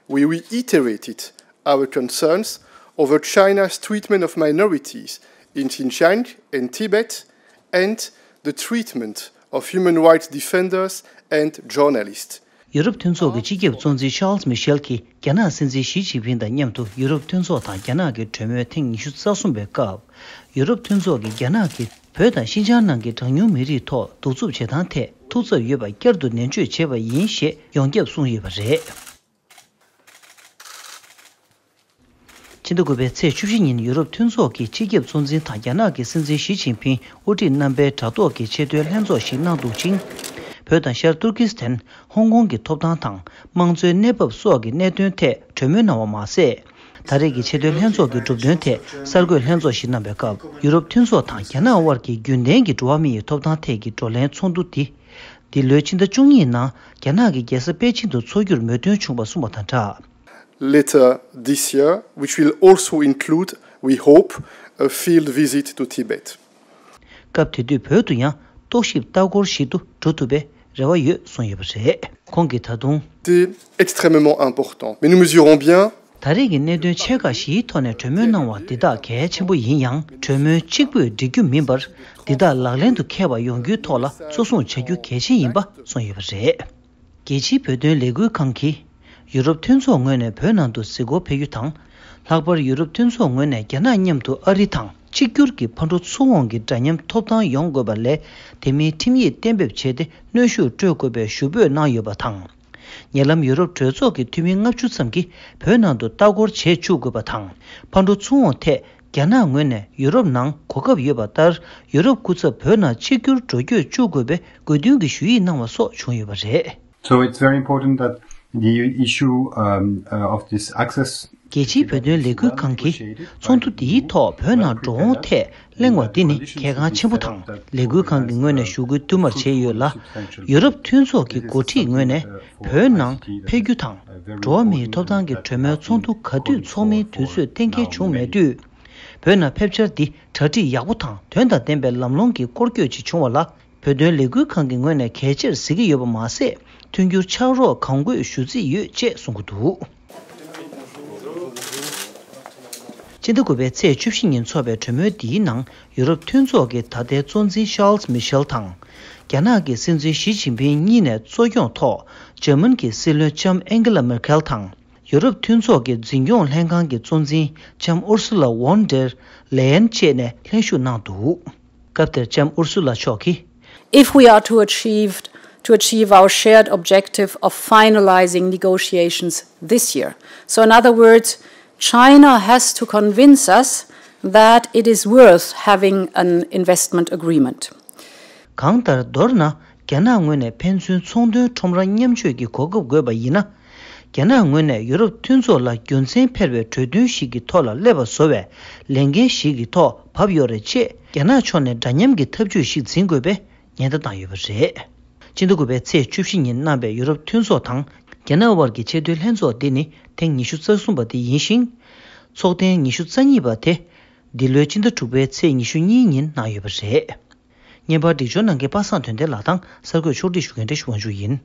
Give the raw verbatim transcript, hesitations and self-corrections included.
We reiterated our concerns over China's treatment of minorities in Xinjiang and Tibet and the treatment of human rights defenders and journalists. ཡུ་རོབ་མཐུན་ཚོགས་ཀྱི་སྤྱི་ཁྱབ་གཙོ་འཛིན་ཤཱལ་མི་ཤེལ་གྱིས་རྒྱ་ནག་སྲིད་འཛིན་ཞི་ཅིན་ཕིང་དང་མཉམ་དུ་ཡུ་རོབ་མཐུན་ཚོགས་དང་རྒྱ་ནག་གི་གྲོས་མོལ་ཐེངས་ཉི་ཤུ་རྩ་གསུམ་པའི་སྐབས། ཡུ་རོབ་མཐུན་ཚོགས་ཀྱིས་རྒྱ་ནག་གིས་བོད་དང་ཤིན་ཅང་ནང་གི་གྲངས་ཉུང་མི་རིགས་ཐོག་གདུག་རྩུབ་བྱེད་སྟངས་ཐད་ཐུགས་འཚབ་ཡོད་པ་བསྐྱར་དུ་ནན་བརྗོད་བྱས་པ་ཡིན་ཞེས་ཡོངས་ཁྱབ་གསུངས་ཡོད་པ་རེད། ཕྱི་ཟླ་དགུ་པའི་ཚེས་བཅུ་བཞི་ཉིན་ཡུ་རོབ་མཐུན་ཚོགས་ཀྱི་སྤྱི་ཁྱབ་གཙོ་འཛིན་དང་རྒྱ་ནག་གི་སྲིད་འཛིན་ཞི་ཅིན་ཕིང་དབུ་ཁྲིད་རྣམ་པའི་དྲ་ཐོག་གི་ཆེས་མཐོའི་ལྷན་ཚོགས་ཤིག་གནང་འདུག་ཅིང་། བོད་དང་ཤར་ཏུར་ཀི་སི་ཐན། ཧོང་ཀོང་གི་ཐོབ་ཐང་དང་དམངས་གཙོའི་གནས་བབ་སོགས་ཀྱི་གནད་དོན་ཐད་གྲོས་མོལ་གནང་བ་མ་ཟད། ད་རེས་ཀྱི་ཆེས་མཐོའི་ལྷན་ཚོགས་ཀྱི་གྲུབ་དོན་ཐད་གསར་འགོད་ལྷན་ཚོགས་ཤིག་གནང་བའི་སྐབས། ཡུ་རོབ་མཐུན་ཚོགས་དང་རྒྱ་ནག་དབར་གྱི་རྒྱུན་ལྡན་གྱི་འགྲོ་བ་མིའི་ཐོབ་ཐང་ཐད་ཀྱི་བགྲོ་གླེང་ཚོགས་འདུ་འདི། འདི་ལོའི་ཕྱི་ཟླ་བཅུ་གཉིས་ནང་རྒྱ་ནག་གི་རྒྱལ་ས་པེ་ཅིང་དུ་འཚོགས་རྒྱུར་མོས་མཐུན་བྱུང་བ་གསུངས་པ་དང་སྦྲགས། Later this year, which will also include, we hope, a field visit to Tibet. སྐབས་དེ་དུས་བོད་དུ་ཡང་རྟོག་ཞིབ་ལྟ་སྐོར་ཞིག་ཏུ་འགྲོ་ཐུབ་པའི་རེ་བ་ཡོད་གསུངས་ཡོད་པ་རེད། ཁོང་གིས་ད་དུང་། C'est extrêmement important, mais nous mesurons bien. ད་རེས་ཀྱི་གནད་དོན་ཕྱེད་ཀ་བཞིའི་ཐོག་ནས་གྲོས་མོལ་གནང་བ་འདི་དག་གལ་ཆེན་པོ་ཡིན་ཡང་། གྲོས་མོལ་གཅིག་པུས་འགྲིག་རྒྱུ་མིན་པར། འདི་དག་ལག་ལེན་དུ་འཁེལ་བ་ཡོང་རྒྱུའི་ཐོག་ལ་གཙོ་བཟུང་བྱ་རྒྱུ་གལ་ཆེན་ཡིན་པ་གསུངས་ཡོད་པ་རེད། རྒྱལ་སྤྱིའི་བོད་དོན་ལས་འགུལ་ཁང་གིས། ཡུ་རོབ་མཐུན་ཚོགས་ངོས་ནས་བོད་ནང་དུ་གཟིགས་སྐོར་ཕེབས་རྒྱུ་དང་། ལྷག་པར་ཡུ་རོབ་མཐུན་ཚོགས་ངོས་ནས་རྒྱ་ནག་མཉམ་དུ་ཨ་རི་དང་གཅིག་གྱུར་གྱི་ཕར་འགྲོ་ཚུར་འོང་གི་འདྲ་མཉམ་ཐོབ་ཐང་ཡོང་དགོས་པ་ལས། དེ་མིན་ཁྲིམས་ཡིག་གཏན་འབེབས་བྱས་ཏེ་གནོན་ཤུགས་སྤྲོད་དགོས་པའི་ཞུ་འབོད་གནང་ཡོད་པ་དང་། ཉེ་ལམ་ཡུ་རོབ་གྲོས་ཚོགས་ཀྱི་འཐུས་མི་ལྔ་བཅུ་ཙམ་གྱིས་བོད་ནང་དུ་ལྟ་སྐོར་བྱེད་བཅུག་དགོས་པ་དང་། ཕར་འགྲོ་ཚུར་འོང་ཐད་རྒྱ་ནག་ངོས་ནས་ཡུ་རོབ་ནང་གོ་སྐབས་ཡོད་པ་ལྟར། ཡུ་རོབ་སྐུ་ཚབ་བོད་ནང་གཅིག་གྱུར་འགྲོ་སྐྱོད་བཅུག་དགོས་པའི་དགོས་འདུན་གྱི་ཞུ་ཡིག་གནང་བ་སོགས་བྱུང་ཡོད་པ་རེད། So it's very important that the issue, um, uh, of this access. རྒྱལ་སྤྱིའི་བོད་དོན་ལས་འགུལ་ཁང་གིས་ཚོགས་འདུ་འདིའི་ཐོག་བོད་ནང་འགྲོ་འོང་ཐད་གླེང་བ་འདི་ནི་གལ་འགངས་ཆེན་པོ་དང་། ལས་འགུལ་ཁང་གི་ངོས་ནས་ཞུ་སྐུལ་བསྟུད་མར་བྱས་ཡོད་ལ། ཡུ་རོབ་མཐུན་ཚོགས་ཀྱི་འགོ་ཁྲིད་ངོས་ནས་བོད་ནང་ཕེབས་རྒྱུ་དང་། འགྲོ་བ་མིའི་ཐོབ་ཐང་གི་གྲོས་མོལ་ཚོགས་འདུ་ག་དུས་འཚོགས་མིན་དུས་ཚོད་གཏན་འཁེལ་བྱུང་མེད་དུས། བོད་ནང་ཕེབས་འཆར་འདི་གྲ་སྒྲིག་ཡག་པོ་དང་དོན་དང་ལྡན་པའི་ལམ་ལྷོང་གི་སྐོར་སྐྱོད་ཅིག་བྱུང་བ་ལ། བོད་དོན་ལས་འགུལ་ཁང་གི་ངོས་ནས་གལ་ཆེར་གཟིགས་ཀྱི་ཡོད་པ་མ་ཟད། མཐུན་འགྱུར་ཕྱག་རོགས་གང་དགོས་ཞུ་རྩིས་ཡོད་ཅེས་གསུང་གི་འདུག་ཕྱི་ཟླ་དགུ་པའི་ཚེས་བཅུ་བཞི་ཉིན་འཚོགས་པའི་གྲོས་མོལ་འདིའི་ནང་ཡུ་རོབ་མཐུན་ཚོགས་ཀྱི་ད་ལྟའི་གཙོ་འཛིན་ཤཱལ་མི་ཤེལ་དང་། རྒྱ་ནག་གི་སྲིད་འཛིན་ཞི་ཅིན་ཕིང་གཉིས་ནས་གཙོ་སྐྱོང་ཐོག་འཇར་མན་གྱི་སྲིད་བློན་ལྕམ་ཨན་ཀེ་ལ་མེར་ཁེལ་དང་། ཡུ་རོབ་མཐུན་ཚོགས་ཀྱི་འཛིན་སྐྱོང་ལྷན་ཁང་གི་གཙོ་འཛིན་ལྕམ་ཨུར་སུ་ལ་ཝོན་ཌེར་ལེ་ཡན་བཅས་ནས་ལྷན་ཞུགས་གནང་འདུག་སྐབས་དེར་ལྕམ་ཨུར་སུ་ལ་མཆོག་གིས། If we are to achieve, to achieve our shared objective of finalizing negotiations this year, so in other words, China has to convince us that it is worth having an investment agreement. གང་ལྟར་མདོར་ན་རྒྱ་ནག་ངོས་ནས་ཕན་ཚུན་ཚོང་དོན་ཁྲོམ་ར་མཉམ་སྤྱོད་ཀྱི་གོ་སྐབས་དགོས་པ་ཡིན་ན། རྒྱ་ནག་ངོས་ནས་ཡུ་རོབ་མཐུན་ཚོགས་ལ་རྒྱུ་མཚན་འཕེར་བའི་གྲོས་མཐུན་ཞིག་གི་ཐོག་ལ་སླེབས་པ་བཟོ་བའི་ལས་འགན་ཞིག་གི་ཐོག་བབས་ཡོད་རེད་ཅེས་རྒྱ་ནག་ཕྱོགས་ནས་འདྲ་མཉམ་གྱི་ཐབས་ཇུས་ཤིག་འཛིན་དགོས་པའི་ཉེན་བརྡ་བཏང་ཡོད་པ་རེད། ཕྱི་ཟླ་དགུ་པའི་ཚེས་བཅུ་བཞི་ཉིན་གནང་བའི་ཡུ་རོབ་མཐུན་ཚོགས་དང་རྒྱ་ནག་དབར་གྱི་ཆེས་མཐོའི་ལྷན་ཚོགས་འདི་ནི་ཐེངས་ཉི་ཤུ་རྩ་གསུམ་པ་དེ་ཡིན་ཞིང་། ཚོགས་ཐེངས་ཉི་ཤུ་རྩ་གཉིས་པ་དེ་འདི་ལོའི་ཕྱི་ཟླ་དྲུག་པའི་ཚེས་ཉི་ཤུ་གཉིས་ཉིན་གནང་ཡོད་པ་རེད། བརྙན་པར་སྒྲིག་སྦྱོར་གནང་མཁན་པ་སངས་དོན་ལྡན་ལགས་དང་གསར་འགོད་ཕྱོགས་སྒྲིག་ཞུ་མཁན་བཀྲ་ཤིས་དབང་ཕྱུག་ཡིན།